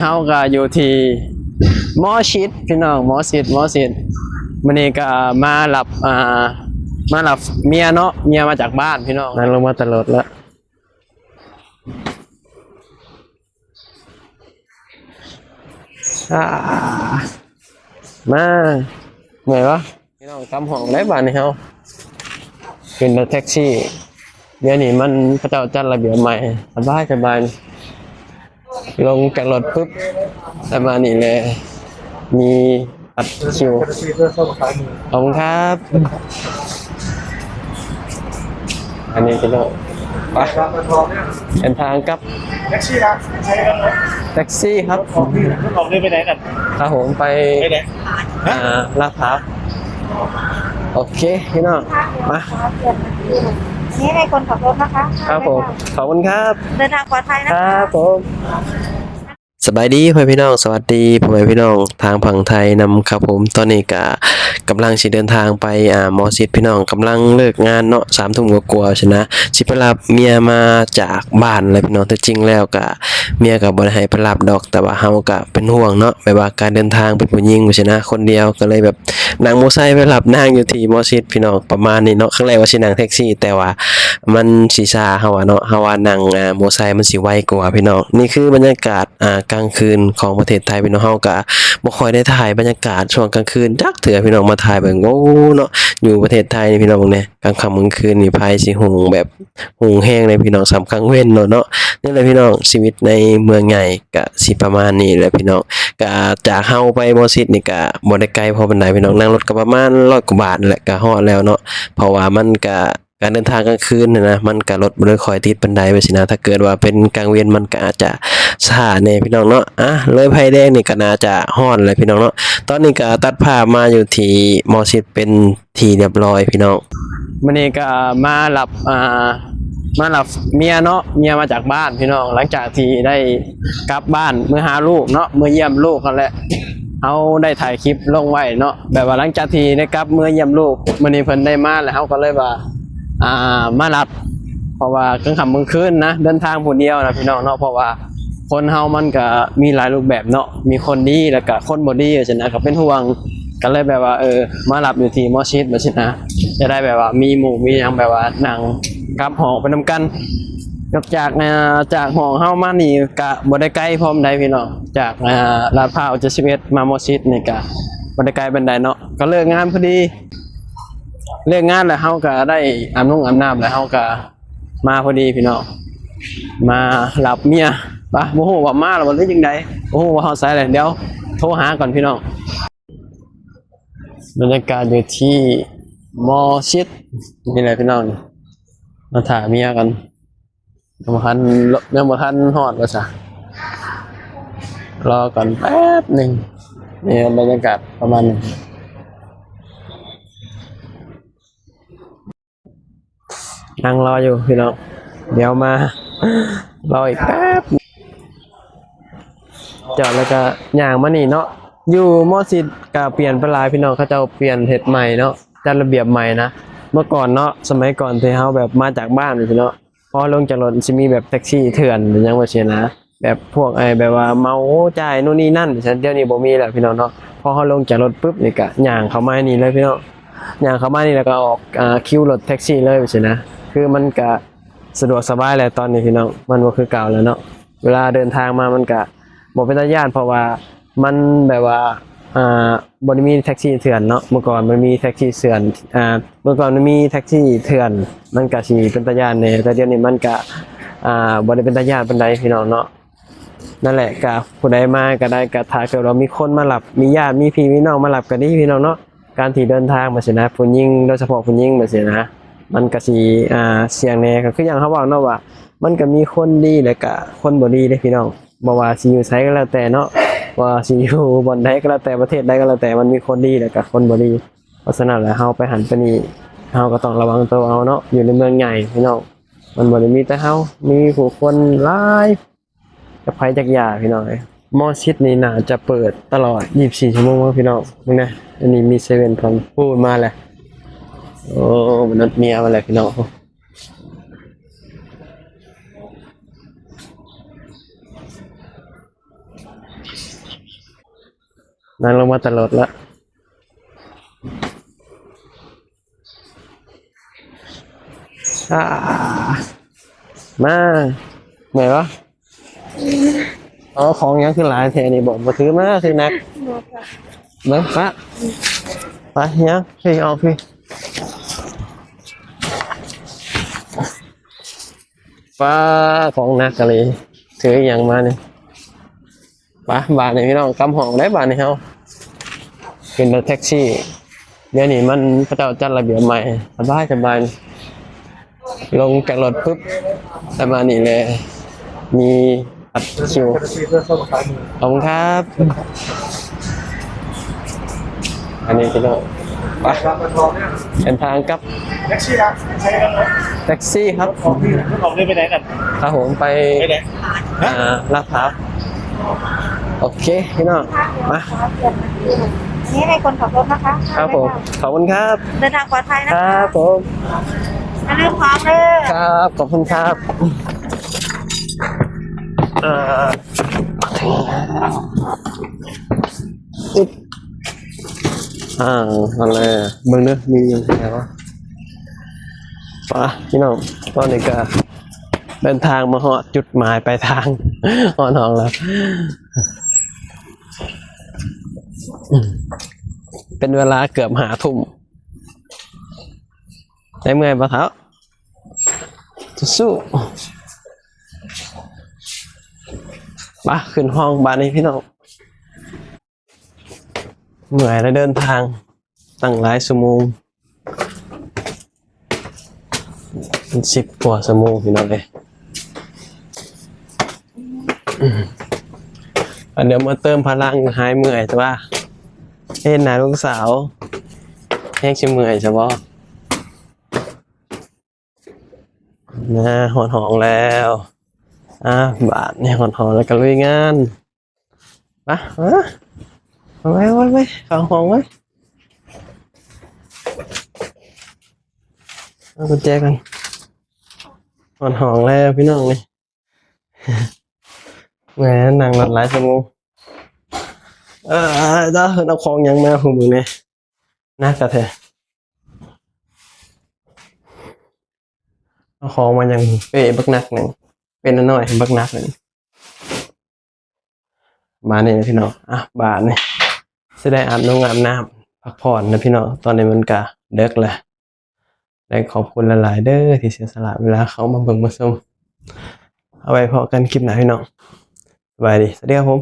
ເຮົາກໍຢູ່ທີ່ໝໍຊິດພີ່ນ້ອງ ໝໍຊິດ ໝໍຊິດ. ມື້ນີ້ກໍມາຮັບ ອ່າ ມາຮັບເມຍເນາະ ເມຍມາຈາກບ້ານພີ່ນ້ອງ ນັ່ງລົງມາແຕ່ລົດລະ. ອ່າ ມາ ເມື່ອຍບໍ່? ພີ່ນ້ອງ ກັບຫ້ອງໄດ້ບາດນີ້ເຮົາ ຂຶ້ນລົດແທັກຊີ. ດຽວນີ້ມັນ ເຂົາເຈົ້າຈັດລະບຽບໃໝ່ ສະບາຍ ສະບາຍ ລົງຈາກລົດປຶບ ປະມານນີ້ແຫຼະ ມີ ອັດຄິວ. ຂອບຄຸນຄັບ. ອັນນີ້ພີ່ນ້ອງ ໄປ ເດີນທາງກັບ ແທັກຊີລະ ແທັກຊີຄັບ. ອອກນີ້ໄປໃດກັນ? ຄັບຜົມ ໄປ ໄປໃດ? ອ່າ ລາດພຮ້າວ. ໂອເຄພີ່ນ້ອງ ມາ ນີ້ໃຫ້ຄົນຂັບລົດນະຄະ. ຄັບຜົມ ຂອບຄຸນຄັບ. ເດີນທາງປອດໄພນະຄະ. ຄັບຜົມ. ສະບາຍດີພໍ່ແມ່ພີ່ນ້ອງ ສະຫວັດດີພໍ່ແມ່ພີ່ນ້ອງທາງຝັ່ງໄທນຳຄັບຜົມ. ຕອນນີ້ກະກຳລັງຊິເດີນທາງໄປ ອ່າ ໝໍຊິດພີ່ນ້ອງ ກຳລັງເລີກງານເນາະ ສາມທຸ່ມກວ່າໆຊີ້ນະ ຊິໄປຮັບເມຍມາຈາກບ້ານແຫຼະພີ່ນ້ອງ. ແຕ່ຈິງແລ້ວກະເມຍກະບໍ່ໄດ້ໃຫ້ໄປຮັບດອກ ແຕ່ວ່າເຮົາກະເປັນຫ່ວງເນາະ ແບບວ່າການເດີນທາງເປັນຜູ້ຍິງຊີ້ນະ ຄົນດຽວ ກະເລີຍແບບ ນັ່ງມໍໄຊໄປຮັບນາງຢູ່ທີ່ໝໍຊິດພີ່ນ້ອງ ປະມານນີ້ເນາະ. ຄັ້ງແລກວ່າຊິນັ່ງແທັກຊີ ແຕ່ວ່າມັນຊິຊ້າ ເຮົາວ່າເນາະ ເຮົາວ່ານັ່ງ ອ່າ ມໍໄຊມັນຊິໄວກວ່າພີ່ນ້ອງ. ນີ້ຄືບັນຍາກາດ ອ່າ ກາງຄືນຂອງປະເທດໄທພີ່ນ້ອງ. ເຮົາກະບໍ່ຄ່ອຍໄດ້ຖ່າຍບັນຍາກາດຊ່ວງກາງຄືນຈັກເທື່ອພີ່ນ້ອງ ມາຖ່າຍເບິ່ງ ໂອ້ ເນາະ ຢູ່ປະເທດໄທນີ້ພີ່ນ້ອງ ເບິ່ງແດ່ ກາງຄ່ຳກາງຄືນນີ້ໄຟຊິຮຸ່ງແບບ ຮຸ່ງແຮງເລີຍພີ່ນ້ອງ ສ່ຳກາງເວັນໂລດເນາະ. ນີ້ແຫຼະພີ່ນ້ອງ ຊີວິດໃນເມືອງໃຫຍ່ກະຊິປະມານນີ້ແຫຼະພີ່ນ້ອງ. ກະຈາກເຮົາໄປໝໍຊິດນີ້ກະບໍ່ໄດ້ໄກພໍປານໃດພີ່ນ້ອງ ນັ່ງລົດກະປະມານຮ້ອຍກວ່າບາດແຫຼະ ກະຮອດແລ້ວເນາະ. ເພາະວ່າມັນກະ ການເດີນທາງກາງຄືນຫັ້ນນະ ມັນກະລົດບໍ່ໄດ້ຄ່ອຍຕິດປານໃດວ່າຊີ້ນະ. ຖ້າເກີດວ່າເປັນກາງເວັນມັນກະອາດຈະຊ້າແດ່ພີ່ນ້ອງເນາະ. ອ່າ ເລີຍໄຟແດງນີ້ກະໜ້າຈະຮອດແຫຼະພີ່ນ້ອງເນາະ. ຕອນນີ້ກະຕັດພາບມາຢູ່ທີ່ໝໍຊິດເປັນ ທີ່ຮຽບຮ້ອຍພີ່ນ້ອງ. ມື້ນີ້ກໍມາຮັບ ອ່າ ມາຮັບເມຍເນາະ ເມຍມາຈາກບ້ານພີ່ນ້ອງ ຫຼັງຈາກທີ່ໄດ້ກັບບ້ານເມືອຫາລູກເນາະ ເມືອຢ້ຽມລູກຫັ້ນແຫຼະ. ເຮົາໄດ້ຖ່າຍຄລິບລົງໄວ້ເນາະ ແບບວ່າຫຼັງຈາກທີ່ໄດ້ກັບເມືອຢ້ຽມລູກ ມື້ນີ້ເພິ່ນໄດ້ມາແລ້ວ ເຮົາກໍເລີຍວ່າ ອ່າ ມາຮັບ ເພາະວ່າກາງຄ່ຳກາງຄືນນະ ເດີນທາງຜູ້ດຽວນະພີ່ນ້ອງເນາະ ເພາະວ່າ ຄົນເຮົາມັນກະມີຫຼາຍຮູບແບບເນາະ ມີຄົນດີ ແລ້ວກະຄົນບໍ່ດີຈັ່ງຊີ້ນະ ກະເປັນຫ່ວງ ກະເລີຍແບບວ່າ ເອີ ມາຮັບຢູ່ທີ່ໝໍຊິດແບບຊີ້ນະ ຈະໄດ້ແບບວ່າມີໝູ່ມີຫຍັງ ແບບວ່ານັ່ງກັບຫ້ອງໄປນຳກັນ. ກັບຈາກ ອ່າ ຈາກຫ້ອງເຮົາມານີ້ກະບໍ່ໄດ້ໄກພ້ອມໃດພີ່ນ້ອງ ຈາກ ອ່າ ລາດພຮ້າວເຈັດສິບເອັດ ມາໝໍຊິດນີ້ກະບໍ່ໄດ້ໄກປານໃດເນາະ ກະເລີກງານພໍດີ ເລີກງານແລ້ວເຮົາກະໄດ້ອາບນົງອາບນ້ຳ ແລ້ວເຮົາກະ ມາພໍດີພີ່ນ້ອງ ມາຮັບເມຍ. ປະ ບໍ່ຮູ້ວ່າມາແລ້ວບໍ່ ຫຼືຈັ່ງໃດ ບໍ່ຮູ້ວ່າຮອດໃສແລ້ວ ດຽວໂທຫາກ່ອນພີ່ນ້ອງ. ບັນຍາກາດຢູ່ທີ່ໝໍຊິດນີ້ແຫຼະພີ່ນ້ອງ ມາຖ້າເມຍກ່ອນ ຍັງບໍ່ທັນ ຍັງບໍ່ທັນຮອດວ່າຊະ ລໍກ່ອນແປັບໜຶ່ງ. ນີ້ບັນຍາກາດປະມານນີ້ ນັ່ງລໍຢູ່ພີ່ນ້ອງ ດຽວມາ ລໍອີກແປັບ ຈອດແລ້ວກະຍ່າງມານີ້ເນາະ. ຢູ່ໝໍຊິດກະປ່ຽນໄປຫຼາຍພີ່ນ້ອງ ເຂົາເຈົ້າປ່ຽນເຮັດໃໝ່ເນາະ ຈັດລະບຽບໃໝ່ນະ. ເມື່ອກ່ອນເນາະ ສະໄໝກ່ອນທີ່ເຮົາແບບມາຈາກບ້ານຊີ້ເນາະ ພໍລົງຈາກລົດຊິມີແບບແທັກຊີເຖື່ອນ ຫຼືຫຍັງວ່າຊີ້ນະ ແບບພວກ ໄອ້ ແບບວ່າເມົາຈ່າຍໂນ່ນນີ້ນັ້ນ ດຽວນີ້ບໍ່ມີແລ້ວພີ່ນ້ອງເນາະ. ພໍເຮົາລົງຈາກລົດປຶບນີ້ກະຍ່າງເຂົ້າມານີ້ເລີຍພີ່ນ້ອງ ຍ່າງເຂົ້າມານີ້ແລ້ວກໍອອກ ອ່າ ຄິວລົດແທັກຊີເລີຍຊີ້ນະ. ຄືມັນກະສະດວກສະບາຍແຫຼະຕອນນີ້ພີ່ນ້ອງ ມັນບໍ່ຄືເກົ່າແລ້ວເນາະ. ເວລາເດີນທາງມາມັນກະບໍ່ເປັນຕາຢ້ານ ເພາະວ່າມັນແບບວ່າ ອ່າ ບໍ່ໄດ້ມີແທັກຊີເຖື່ອນເນາະ. ເມື່ອກ່ອນມັນມີແທັກຊີເຖື່ອນ ອ່າ ເມື່ອກ່ອນມັນມີແທັກຊີເຖື່ອນ ມັນກະຊິເປັນຕາຢ້ານແດ່ ແຕ່ດຽວນີ້ມັນກະ ອ່າ ບໍ່ໄດ້ເປັນຕາຢ້ານປານໃດພີ່ນ້ອງເນາະ. ນັ້ນແຫຼະ ກະຜູ້ໃດມາກະໄດ້ ກະຖ້າເກີດວ່າມີຄົນມາຮັບ ມີຍາດ ມີພີ່ມີນ້ອງມາຮັບກະດີພີ່ນ້ອງເນາະ. ການທີ່ເດີນທາງແບບຊີ້ນະ ຜູ້ຍິງ ໂດຍສະເພາະຜູ້ຍິງແບບຊີ້ນະ ມັນກະຊິ ອ່າ ສ່ຽງແດ່ ກະຄືຢ່າງເຮົາເວົ້າເນາະວ່າ ມັນກະມີຄົນດີ ແລະກະຄົນບໍ່ດີເດ້ພີ່ນ້ອງ. ບໍ່ວ່າຊິຢູ່ໃສກະແລ້ວແຕ່ເນາະ ວ່າຊິຢູ່ບ່ອນໃດກະແລ້ວແຕ່ ປະເທດໃດກະແລ້ວແຕ່ ມັນມີຄົນດີ ແລະກະຄົນບໍ່ດີ. ເພາະສະນັ້ນແຫຼະ ເຮົາໄປຫັ້ນໄປນີ້ ເຮົາກະຕ້ອງລະວັງໂຕເຮົາເນາະ. ຢູ່ໃນເມືອງໃຫຍ່ພີ່ນ້ອງ ມັນບໍ່ໄດ້ມີແຕ່ເຮົາ ມີຜູ້ຄົນຫຼາຍ ຈັກໃຜຈັກຢາພີ່ນ້ອງເອີຍ. ໝໍຊິດນີ້ໜ້າຈະເປີດຕະຫຼອດ ຊາວສີ່ຊົ່ວໂມງເນາະພີ່ນ້ອງ. ເບິ່ງແດ່ ອັນນີ້ມີເຊເວັ່ນພ້ອມ. ໂອ້ ມາແລ້ວ ໂອ້ ມະນຸດເມຍມາແລ້ວພີ່ນ້ອງ. ນັ່ງລົງມາແຕ່ລົດລະ. ອາ ມາ ເມື່ອຍບໍ່? ເອົາຂອງຫຍັງຄືຫຼາຍແທ້ນີ້ ບໍ່ ບໍ່ຖືມາ ຖືໜັກ. ບໍ່ຄ່ະ ເບິ່ງປະ ໄປຫຍັງ ພີ່ ອອກພີ່. ປາ ຂອງໜັກອີ່ຫຼີ ຖືອີ່ຫຍັງມານີ້. ປະ ບາດນີ້ພີ່ນ້ອງ ກັບຫ້ອງໄດ້ບາດນີ້ເຮົາ ຂຶ້ນລົດແທັກຊີ. ດຽວນີ້ມັນ ເຂົາເຈົ້າຈັດລະບຽບໃໝ່ ສະບາຍໆ ລົງຈາກລົດປຶບ ປະມານນີ້ແຫຼະ ມີບັດຄິວ. ຂອບຄຸນຄັບ. ອັນນີ້ພີ່ນ້ອງ ໄປ ເດີນທາງກັບແທັກຊີລະ ໃຊ້ກັນເນາະ ແທັກຊີຄັບ. ອອກນີ້ ອອກນີ້ໄປໃດນັ້ນ? ຄັບຜົມ ໄປ ໄປໃດ? ອ່າ ລາດພຮ້າວ. ໂອເຄພີ່ນ້ອງ ມາ ອັນນີ້ໃຫ້ຄົນຂັບລົດນະຄະ. ຄັບຜົມ ຂອບຄຸນຄັບ. ເດີນທາງປອດໄພນະຄະ. ຄັບຜົມ ຢ່າລືມຂອງເດີ. ຄັບ ຂອບຄຸນຄັບ. ເອີ ເຖິງແລ້ວ ອຶບ ອ່າ ຫັ້ນແຫຼະ ເບິ່ງເດີ ມີຫຍັງແດ່ວະ. ໄປພີ່ນ້ອງ ຕອນນີ້ກະເດີນທາງມາຮອດຈຸດໝາຍປາຍທາງ ຮອດຫ້ອງແລ້ວ. ເປັນເວລາເກືອບຫ້າທຸ່ມ ໄດ້ເມື່ອຍບໍ່ເຖົ້າ? ສູ້ໆ ມາ ຂຶ້ນຫ້ອງບາດນີ້ພີ່ນ້ອງ. ເມື່ອຍແລ້ວ ເດີນທາງຕັ້ງຫຼາຍຊົ່ວໂມງ ເປັນສິບກວ່າຊົ່ວໂມງພີ່ນ້ອງເອີຍ. ອັນດຽວມາເຕີມພະລັງ ຫາຍເມື່ອຍ ແຕ່ວ່າເຫັນໜ້າລູກສາວ ແຮງຊິເມື່ອຍຊະບໍ່. ນະ ຮອດຫ້ອງແລ້ວ. ອ່າ ບາດນີ້ຮອດຫ້ອງແລ້ວກະລຸຍງານ. ມາ ມາ ເອົາໄວ້ ເອົາໄວ້ ເຂົ້າຫ້ອງໄວ້. ເອົາກຸນແຈກ່ອນ. ຮອດຫ້ອງແລ້ວພີ່ນ້ອງເອີຍ. ແໝ ນັ່ງລົດຫຼາຍຊົ່ວໂມງ. ເອີ ເຈົ້າເພິ່ນເອົາຂອງຫຍັງມາຜູ້ມື້ນີ້ ໜັກກະແທ້. ເອົາຂອງມາຫຍັງ ເປ້ບັກໜັກໜຶ່ງ ເປ້ນ້ອຍໆ ບັກໜັກໜຶ່ງ. ມານີ້ພີ່ນ້ອງ ອ່ະ ບາດນີ້ຊິໄດ້ອາບນົງອາບນ້ຳ ພັກຜ່ອນນະພີ່ນ້ອງ. ຕອນນີ້ມັນກະເດິກແລ້ວ ແລະ ຂອບຄຸນຫຼາຍໆເດີ ທີ່ເສຍສະຫຼະເວລາເຂົ້າມາເບິ່ງມາຊົມ. ເອົາໄວ້ພໍ້ກັນຄລິບໜ້າພີ່ນ້ອງ. ສະບາຍດີ ສະຫວັດດີຄັບຜົມ.